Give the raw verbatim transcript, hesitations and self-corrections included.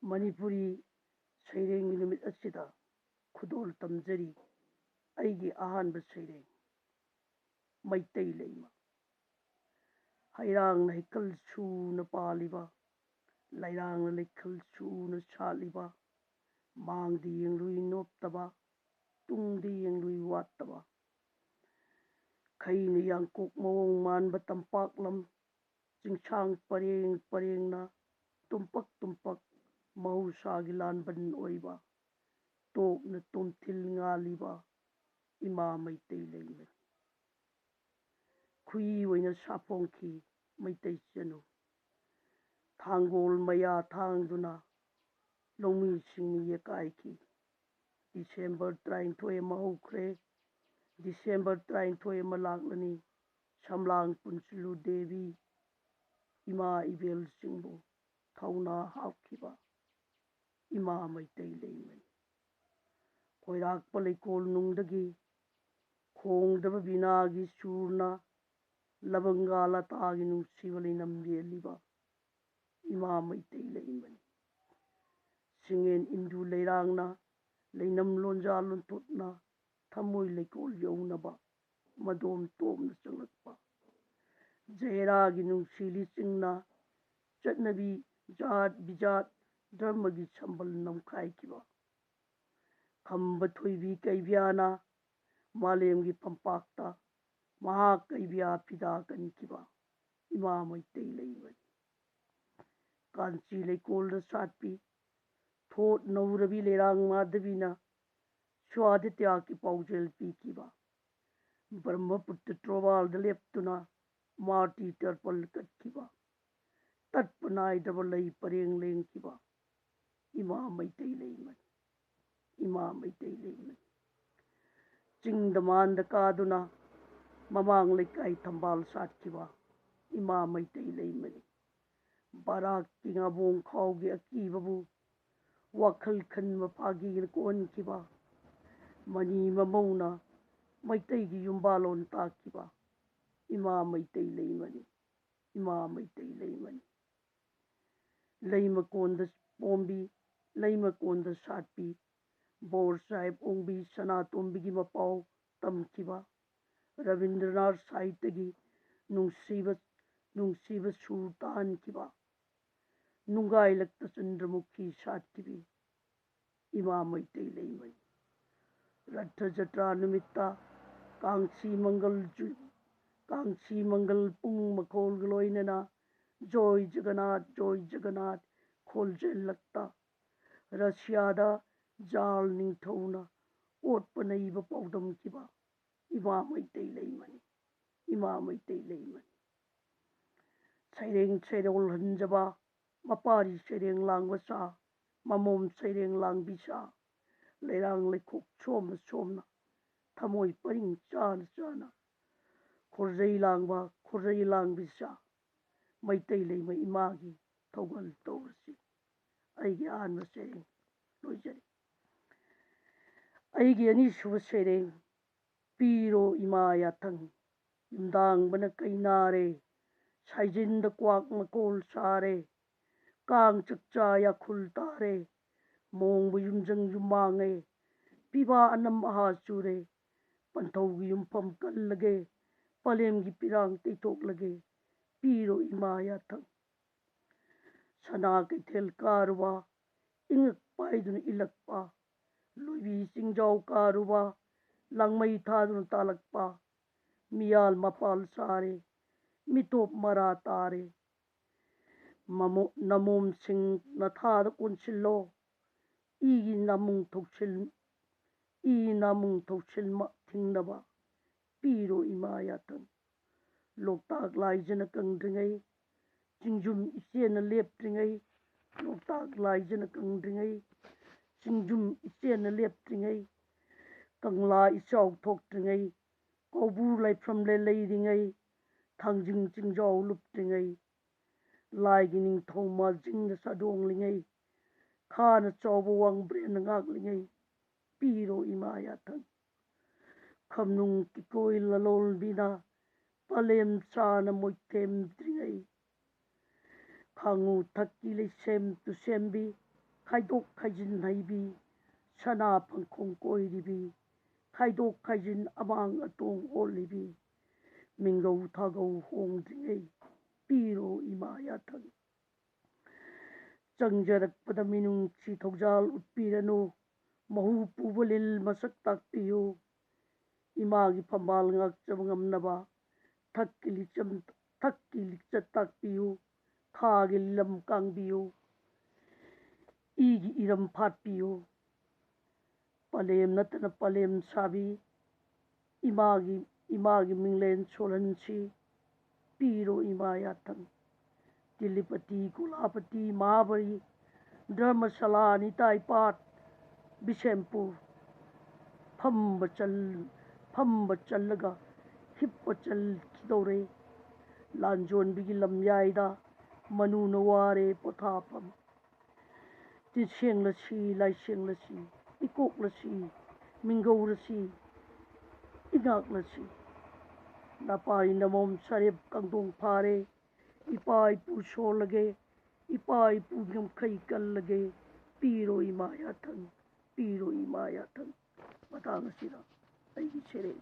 ꯃꯅꯤꯄꯨꯔꯤ ꯁꯩꯔꯦꯡꯒꯤ ꯅꯨꯃꯤꯠ ꯑꯁꯤꯗ ꯈꯨꯗꯣꯜ ꯇꯝꯖꯔꯤ ꯑꯩꯒꯤ ꯑꯍꯥꯟꯕ ꯁꯩꯔꯦꯡ, ꯃꯩꯇꯩ ꯂꯩꯃ꯫ ꯍꯩꯔꯥꯡꯅ ꯍꯩꯀꯜ ꯁꯨꯅ ꯄꯥꯜꯂꯤꯕ, ꯂꯩꯔꯥꯡꯅ ꯂꯩꯈꯜ ꯁꯨꯅ ꯁꯥꯠꯂꯤꯕ, ꯃꯥꯡꯗ ꯌꯦꯡꯂꯨꯏ ꯅꯣꯞꯇꯕ, ꯇꯨꯡꯗ ꯌꯦꯡꯂꯨꯏ ꯋꯥꯠꯇꯕ, ꯈꯩꯅ ꯌꯥꯡꯀꯣꯛ ꯃꯑꯣꯡ ꯃꯥꯟꯕ ꯇꯝꯄꯥꯛ ꯂꯝ, ꯆꯤꯡꯁꯥꯡ ꯄꯔꯦꯡ ꯄꯔꯦꯡꯅ ꯇꯨꯝꯄꯛ ꯇꯨꯝꯄꯛ ꯃꯍꯧꯁꯥꯒꯤ ꯂꯥꯟꯕꯟ ꯑꯣꯏꯕ, ꯇꯣꯞꯅ ꯇꯣꯝꯊꯤꯜ ꯉꯥꯜꯂꯤꯕ ꯏꯃꯥ ꯃꯩꯇꯩ ꯂꯩꯃꯅꯤ꯫ ꯈꯨꯏ ꯑꯣꯏꯅ ꯁꯥꯐꯣꯡꯈꯤ ꯃꯩꯇꯩ ꯆꯅꯨ꯫ ꯊꯥꯡꯒꯣꯜ ꯃꯌꯥ ꯊꯥꯡꯗꯨꯅ ꯂꯧꯃꯤꯁꯤꯡ ꯌꯦꯀꯥꯏꯈꯤ꯫ ꯗꯤꯁꯦꯝꯕꯔ ꯇꯔꯥꯅꯤꯊꯣꯏ ꯑꯃ ꯍꯧꯈ꯭ꯔꯦ꯫ ꯗꯤꯁꯦꯝꯕꯔ ꯇꯔꯥꯅꯤꯊꯣꯏ ꯑꯃ ꯂꯥꯛꯂꯅꯤ꯫ ꯁꯝꯂꯥꯡ ꯄꯨꯟꯁꯤꯜꯂꯨ ꯗꯦꯕꯤ, ꯏꯃꯥ ꯏꯕꯦꯜꯁꯤꯡꯕꯨ ꯊꯧꯅꯥ ꯍꯥꯞꯈꯤꯕ ꯏꯃꯥ ꯃꯩꯇꯩ ꯂꯩꯃꯅꯤ꯫ ꯈꯣꯏꯔꯥꯛꯄ ꯂꯩꯀꯣꯜ ꯅꯨꯡꯗꯒꯤ ꯈꯣꯡꯗꯕ ꯕꯤꯅꯥꯒꯤ ꯁꯨꯔꯅ ꯂꯕꯪꯒꯥ ꯂꯇꯥꯒꯤ ꯅꯨꯡꯁꯤꯕ ꯂꯩꯅꯝ ꯌꯦꯜꯂꯤꯕ ꯏꯃꯥ ꯃꯩꯇꯩ ꯂꯩꯃꯅꯤ꯫ ꯁꯤꯡꯉꯦꯟ ꯏꯟꯗꯨ ꯂꯩꯔꯥꯡꯅ ꯂꯩꯅꯝ ꯂꯣꯟꯖꯥ ꯂꯣꯟꯊꯣꯠꯅ ꯊꯃꯣꯏ ꯂꯩꯀꯣꯜ ꯌꯧꯅꯕ ꯃꯗꯣꯝ ꯇꯣꯝꯅ ꯆꯪꯂꯛꯄ꯫ ꯖꯍꯦꯔꯥꯒꯤ ꯅꯨꯡꯁꯤꯂꯤ ꯆꯤꯡꯅ ꯆꯠꯅꯕꯤ, ꯖꯥꯠ ꯕꯤꯖꯥꯠ, ꯙꯔꯃꯒꯤ ꯁꯝꯕꯜ ꯅꯝꯈꯥꯏꯈꯤꯕ꯫ ꯈꯝꯕ ꯊꯣꯏꯕꯤ ꯀꯩꯕꯤꯌꯥꯅ ꯃꯥꯂꯦꯝꯒꯤ ꯐꯝꯄꯥꯛꯇ ꯃꯍꯥꯛ ꯀꯩꯕꯤꯌꯥ ꯐꯤꯗꯥ ꯀꯟꯈꯤꯕ ꯏꯃꯥ ꯃꯩꯇꯩ ꯂꯩꯃꯅꯤ꯫ ꯀꯥꯟꯆꯤ ꯂꯩꯀꯣꯜꯗ ꯁꯥꯠꯄꯤ ꯊꯣꯠ ꯅꯧꯔꯕꯤ ꯂꯩꯔꯥꯡ ꯃꯥꯙꯕꯤꯅ ꯁ꯭ꯋꯥꯗꯤꯇ꯭ꯌꯥꯒꯤ ꯄꯥꯎꯖꯦꯜ ꯄꯤꯈꯤꯕ꯫ ꯕ꯭ꯔꯍ꯭ꯃꯄꯨꯇ꯭ꯔ ꯇ꯭ꯔꯣꯕꯥꯜꯗ ꯂꯦꯞꯇꯨꯅ ꯃꯥꯔꯇꯤ ꯇꯔꯄꯜ ꯀꯠꯈꯤꯕ꯫ ꯇꯠꯄ ꯅꯥꯏꯗꯕ ꯂꯩ ꯄꯔꯦꯡ ꯂꯦꯡꯈꯤꯕ ꯏꯃꯥ ꯃꯩꯇꯩ ꯂꯩꯃꯅꯤ꯫ ꯏꯃꯥ ꯃꯩꯇꯩ ꯂꯩꯃꯅꯤ꯫ ꯆꯤꯡꯗ ꯃꯥꯟꯗ ꯀꯥꯗꯨꯅ ꯃꯃꯥꯡ ꯂꯩꯀꯥꯏ ꯊꯝꯕꯥꯜ ꯁꯥꯠꯈꯤꯕ ꯏꯃꯥ ꯃꯩꯇꯩ ꯂꯩꯃꯅꯤ꯫ ꯕꯔꯥꯛꯀꯤ ꯉꯥꯕꯣꯡ ꯈꯥꯎꯒꯤ ꯑꯀꯤꯕꯕꯨ ꯋꯥꯈꯜ ꯈꯟꯕ ꯐꯥꯒꯤꯅ ꯀꯣꯟꯈꯤꯕ ꯃꯅꯤ ꯃꯃꯧꯅ ꯃꯩꯇꯩꯒꯤ ꯌꯨꯝꯕꯥꯂꯣꯟ ꯇꯥꯛꯈꯤꯕ ꯏꯃꯥ ꯃꯩꯇꯩ ꯂꯩꯃꯅꯤ꯫ ꯏꯃꯥ ꯃꯩꯇꯩ ꯂꯩꯃꯅꯤ꯫ ꯂꯩ ꯃꯀꯣꯟꯗ ꯄꯣꯝꯕꯤ, ꯂꯩꯃꯀꯣꯟꯗ ꯁꯥꯠꯄꯤ, ꯕꯣꯔ ꯁꯥꯍꯦꯕ ꯑꯣꯡꯕꯤ ꯁꯅꯥꯇꯣꯝꯕꯤꯒꯤ ꯃꯄꯥꯎ ꯇꯝꯈꯤꯕ, ꯔꯕꯤꯟꯗ꯭ꯔꯅꯥꯊ ꯁꯥꯍꯤꯇ꯭ꯌꯒꯤ ꯅꯨꯡꯁꯤꯕ, ꯅꯨꯡꯁꯤꯕ ꯁꯨꯔ ꯇꯥꯍꯟꯈꯤꯕ, ꯅꯨꯡꯒꯥꯏꯂꯛꯇ ꯆꯟꯗ꯭ꯔꯃꯨꯈꯤ ꯁꯥꯠꯈꯤꯕꯤ ꯏꯃꯥ ꯃꯩꯇꯩ ꯂꯩꯃꯅꯤ꯫ ꯔꯊ ꯖꯇ꯭ꯔꯥ ꯅꯨꯃꯤꯠꯇ ꯀꯥꯡꯁꯤ ꯃꯪꯒꯜ ꯖꯨ-, ꯀꯥꯡꯁꯤ ꯃꯪꯒꯜ ꯄꯨꯡ ꯃꯈꯣꯜꯒ ꯂꯣꯏꯅꯅ "ꯖꯣꯏ ꯖꯒꯟꯅꯥꯊ, ꯖꯣꯏ ꯖꯒꯟꯅꯥꯊ" ꯈꯣꯜꯖꯦꯜꯂꯛꯇ, ꯔꯁꯤꯌꯥꯗ ꯖꯥꯔ ꯅꯤꯡꯊꯧꯅ ꯑꯣꯠꯄ ꯅꯩꯕ ꯄꯥꯎꯗꯝꯈꯤꯕ ꯏꯃꯥ ꯃꯩꯇꯩ ꯂꯩꯃꯅꯤ, ꯏꯃꯥ ꯃꯩꯇꯩ ꯂꯩꯃꯅꯤ꯫ ꯁꯩꯔꯦꯡ ꯁꯩꯔꯣꯜ ꯍꯟꯖꯕ, ꯃꯄꯥꯔꯤ ꯁꯩꯔꯦꯡ ꯂꯥꯡꯕ ꯁꯥ, ꯃꯃꯣꯝ ꯁꯩꯔꯦꯡ ꯂꯥꯡꯕꯤ ꯁꯥ, ꯂꯩꯔꯥꯡ ꯂꯩꯈꯣꯛ ꯁꯣꯝꯅ ꯁꯣꯝꯅ, ꯊꯃꯣꯏ ꯄꯔꯤꯡ ꯆꯥꯅ ꯆꯥꯅ, ꯈꯣꯔꯖꯩ ꯂꯥꯡꯕ, ꯈꯣꯔꯖꯩ ꯂꯥꯡꯕꯤ ꯁꯥ, ꯃꯩꯇꯩ ꯂꯩꯃ ꯏꯃꯥꯒꯤ ꯊꯧꯒꯜ ꯇꯧꯔꯁꯤ꯫ ꯑꯩꯒꯤ ꯑꯍꯥꯟꯕ ꯁꯩꯔꯦꯡ ꯂꯣꯏꯖꯔꯦ꯫ ꯑꯩꯒꯤ ꯑꯅꯤꯁꯨꯕ ꯁꯩꯔꯦꯡ, "ꯄꯤꯔꯣ ꯏꯃꯥ ꯌꯥꯊꯪ"꯫ ꯌꯨꯝꯗꯥꯡꯕꯅ ꯀꯩꯅꯥꯔꯦ, ꯁꯥꯏꯖꯤꯟꯗ ꯀ꯭ꯋꯥꯛ ꯃꯀꯣꯜ ꯁꯥꯔꯦ, ꯀꯥꯡ ꯆꯥꯛꯆꯥ ꯌꯥꯈꯨꯜ ꯇꯥꯔꯦ, ꯃꯣꯡꯕ ꯌꯨꯝꯖꯪ ꯌꯨꯝꯃꯥꯡꯉꯦ, ꯄꯤꯕꯥ ꯑꯅꯝ ꯑꯍꯥ ꯆꯨꯔꯦ, ꯄꯟꯊꯧꯒꯤ ꯌꯨꯝꯐꯝ ꯀꯜꯂꯒꯦ, ꯄꯂꯦꯝꯒꯤ ꯄꯤꯔꯥꯡ ꯇꯩꯊꯣꯛꯂꯒꯦ, ꯄꯤꯔꯣ ꯏꯃꯥ ꯌꯥꯊꯪ꯫ ꯁꯅꯥ ꯀꯩꯊꯦꯜ ꯀꯥꯔꯨꯕ, ꯏꯉꯛ ꯄꯥꯏꯗꯨꯅ ꯏꯜꯂꯛꯄ, ꯂꯣꯏꯕꯤ ꯆꯤꯡꯖꯥꯎ ꯀꯥꯔꯨꯕ, ꯂꯥꯡꯃꯩ ꯊꯥꯗꯨꯅ ꯇꯥꯜꯂꯛꯄ, ꯃꯤꯌꯥꯜ ꯃꯄꯥꯜ ꯁꯥꯔꯦ, ꯃꯤꯇꯣꯞ ꯃꯔꯥ ꯇꯥꯔꯦ꯫ ꯃꯃꯣ-, ꯅꯃꯣꯝꯁꯤꯡ ꯅꯊꯥꯗ ꯀꯣꯟꯁꯤꯜꯂꯣ, ꯏꯒꯤ ꯅꯥꯃꯨꯡ ꯊꯧꯁꯤꯜ-, ꯏ ꯅꯥꯃꯨꯡ ꯊꯧꯁꯤꯜꯃ ꯊꯤꯡꯅꯕ ꯄꯤꯔꯣ ꯏꯃꯥ ꯌꯥꯊꯪ꯫ ꯂꯣꯛꯇꯥꯛ ꯂꯥꯏꯖꯅ ꯀꯪꯗ꯭ꯔꯤꯉꯩ, ꯆꯤꯡꯖꯨꯝ ꯏꯆꯦꯅ ꯂꯦꯞꯇ꯭ꯔꯤꯉꯩ, ꯂꯣꯛꯇꯥꯛ ꯂꯥꯏꯖꯅ ꯀꯪꯗ꯭ꯔꯤꯉꯩ, ꯆꯤꯡꯖꯨꯝ ꯏꯆꯦꯅ ꯂꯦꯞꯇ꯭ꯔꯤꯉꯩ, ꯀꯪꯂꯥ ꯏꯆꯥꯎ ꯊꯣꯛꯇ꯭ꯔꯤꯉꯩ, ꯀꯧꯕ꯭ꯔꯨ ꯂꯥꯏꯐꯝꯂꯦꯟ ꯂꯩꯔꯤꯉꯩ, ꯊꯥꯡꯖꯤꯡ ꯆꯤꯡꯖꯥꯎ ꯂꯨꯞꯇ꯭ꯔꯤꯉꯩ, ꯂꯥꯏꯒꯤ ꯅꯤꯡꯊꯧ ꯃꯥꯔꯖꯤꯡꯅ ꯁꯥꯗꯣꯡꯂꯤꯉꯩ, ꯈꯥꯅ ꯆꯥꯎꯕ ꯋꯥꯡꯕ꯭ꯔꯦꯟꯅ ꯉꯥꯛꯂꯤꯉꯩ, ꯄꯤꯔꯣ ꯏꯃꯥ ꯌꯥꯊꯪ꯫ ꯈꯝꯅꯨꯡ ꯀꯤꯀꯣꯏ ꯂꯂꯣꯟꯕꯤꯅ ꯄꯂꯦꯝ ꯆꯥꯅ ꯃꯣꯏꯊꯦꯝꯗ꯭ꯔꯤꯉꯩ, ꯈꯥꯡꯉꯨ ꯊꯛꯀꯤ ꯂꯩꯁꯦꯝ ꯇꯨꯁꯦꯝꯕꯤ, ꯈꯥꯏꯗꯣꯛ ꯈꯥꯏꯖꯤꯟ ꯍꯩꯕꯤ, ꯁꯅꯥ ꯐꯪꯈꯣꯡ ꯀꯣꯏꯔꯤꯕꯤ, ꯈꯥꯏꯗꯣꯛ ꯈꯥꯏꯖꯤꯟ ꯑꯃꯥꯡ ꯑꯇꯣꯡ ꯑꯣꯜꯂꯤꯕꯤ, ꯃꯤꯡꯒꯧ ꯊꯥꯒꯧ ꯍꯣꯡꯗ꯭ꯔꯤꯉꯩ ꯄꯤꯔꯣ ꯏꯃꯥ ꯌꯥꯊꯪ꯫ ꯆꯪꯖꯔꯛꯄꯗ ꯃꯤꯅꯨꯡꯁꯤ ꯊꯧꯖꯥꯜ ꯎꯠꯄꯤꯔꯅꯨ, ꯃꯍꯨ ꯄꯨꯕ ꯂꯤꯜ ꯃꯁꯛ ꯇꯥꯛꯄꯤꯌꯨ꯫ ꯏꯃꯥꯒꯤ ꯐꯝꯕꯥꯜ ꯉꯥꯛꯆꯕ ꯉꯝꯅꯕ ꯊꯛꯀꯤ ꯂꯤꯆꯝ-, ꯊꯛꯀꯤ ꯂꯤꯆꯠ ꯇꯥꯛꯄꯤꯌꯨ, ꯈꯥꯒꯤ ꯂꯤꯂꯝ ꯀꯥꯡꯕꯤꯌꯨ, ꯏꯒꯤ ꯏꯔꯝ ꯐꯥꯠꯄꯤꯌꯨ꯫ ꯄꯂꯦꯝ ꯅꯠꯇꯅ ꯄꯂꯦꯝ ꯁꯥꯕꯤ, ꯏꯃꯥꯒꯤ, ꯏꯃꯥꯒꯤ ꯃꯤꯡꯂꯦꯟ ꯁꯣꯜꯍꯟꯁꯤ, ꯄꯤꯔꯣ ꯏꯃꯥ ꯌꯥꯊꯪ꯫ ꯇꯤꯂꯤꯄꯇꯤ, ꯀꯨꯂꯥꯄꯇꯤ, ꯃꯍꯥꯕꯂꯤ, ꯙꯔꯃꯁꯥꯂꯥ, ꯅꯤꯇꯥꯏ ꯄꯥꯠ, ꯕꯤꯁꯦꯝꯄꯨꯔ, ꯐꯝꯕ ꯆꯜ-, ꯐꯝꯕ ꯆꯜꯂꯒ ꯍꯤꯞꯄ ꯆꯜꯈꯤꯗꯧꯔꯦ꯫ ꯂꯥꯟꯖꯣꯟꯕꯤꯒꯤ ꯂꯝꯌꯥꯏꯗ ꯃꯅꯨꯅ ꯋꯥꯔꯦ ꯄꯣꯊꯥꯐꯝ꯫ ꯆꯤꯟꯁꯦꯡꯂꯁꯤ, ꯂꯥꯏꯁꯦꯡꯂꯁꯤ, ꯏꯀꯣꯛꯂꯁꯤ, ꯃꯤꯡꯒꯧꯔꯁꯤ, ꯏꯉꯥꯛꯂꯁꯤ꯫ ꯅꯄꯥꯏ ꯅꯃꯣꯝ ꯁꯔꯦꯞ ꯀꯥꯡꯗꯣꯡ ꯐꯥꯔꯦ, ꯏꯄꯥ ꯏꯄꯨ ꯁꯣꯜꯂꯒꯦ, ꯏꯄꯥ ꯏꯄꯨ ꯉꯝꯈꯩ ꯀꯜꯂꯒꯦ, ꯄꯤꯔꯣ ꯏꯃꯥ ꯌꯥꯊꯪ, ꯄꯤꯔꯣ ꯏꯃꯥ ꯌꯥꯊꯪ꯫ ꯃꯇꯥꯡ ꯑꯁꯤꯗ ꯑꯩꯒꯤ ꯁꯩꯔꯦꯡ